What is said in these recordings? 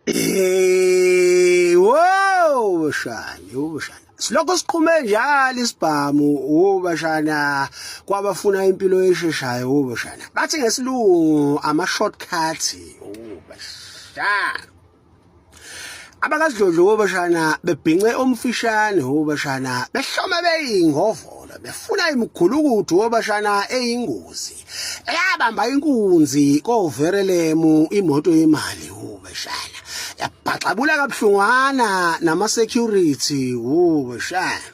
Eh, wow shani, ushana. Silokho siqhume njalo isibhamu ubashana kwabafuna impilo esheshayo ubashana. Bathi ngesilungu ama shortcuts ubashana. Abakazidlodlo obashana bebhince omfishane obashana behlome beyingovolo befuna imigulukudu obashana eyingozi eyabamba inkunzi koverelemu imoto yemali ubashana yabhaxabula kabuhlungwana nama security ubashana.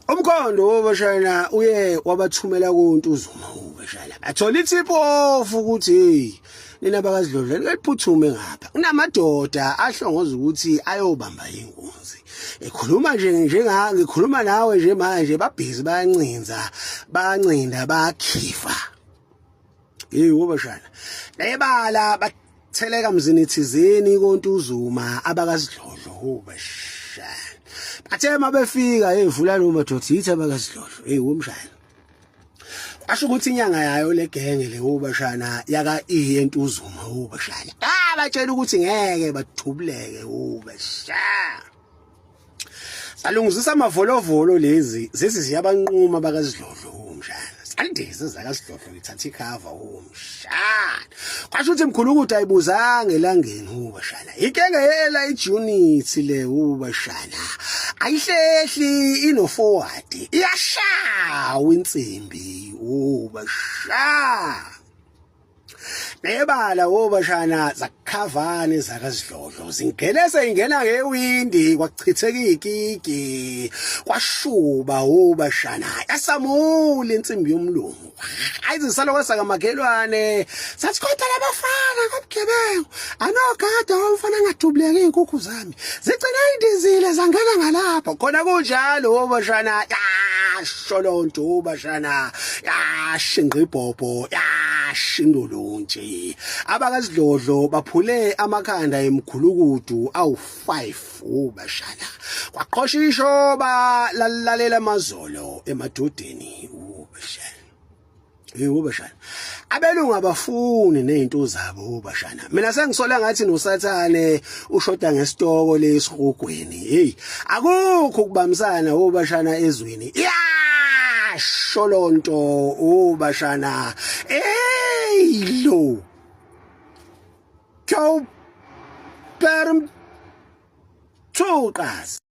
Umkhondo wobashana uye wabathumela kuNtuzuma ubashana. Bathola ithip off ukuthi hey nina bakazidlodla neliphuthume ngapha. Kunamadoda ahlongoza ukuthi ayobamba inkunzi. Ekhuluma nje njenga ngikhuluma nawe nje manje babhizi bayancinza bancinda bakhifa. Hey wobashana. Nebala batheleka mzini thizeni koNtuzuma abakazidlodlo wobashana. Bathe mabefika hey vulani umadoda yithi abakazidlodlo. Hey womshana. Asho ukuthi inyanga yayo legenge le wobashana yaka E eNtuzuma wobashana. Ah batshela ukuthi ngeke bathubuleke wobashana. Salungizisa amavolovolo lezi zezi ziyabanquma bakazidlodlo umshana. Sandise zakasidlodlo ngithatha ikhava umshana. Kwasho ukuthi mkhulu ukuthi ayibuzanga elangeni ubashana. Ikenge yela ijunit le ubashana. Ayihlehli ino forward. Iyashawa insimbi ubashana. Nebala wobashana zakukhavane zakazidlodlo zingenese ingena ngewindi kwachitheka ikiki kwashuba wobashana yasamula insimbi yomlungu ayizisalokho sakamakhelwane sathi kodwa labafana ngobugebengu anogada wamfana angadubuleki iy'nkukhu zami zigcine indizile zangena ngalapho khona kunjalo wobashana yasho lonto wobashana yashinqa ibhobho yashindulunje abakazidlodlo baphule amakhanda emkhulukudu awu-5 ubashana kwaqhosha ishoba lalalela amazolo emadodeni ubashana. Hey ubashana. Abelungu abafuni nezinto zabo ubashana. Mina sengisola ngathi noSathane ushoda ngesitoko lesihogweni. Hey akukho ukubambisana ubashana ezweni. Yasho lonto ubashana. Hey lo. Kyo perm thuqas.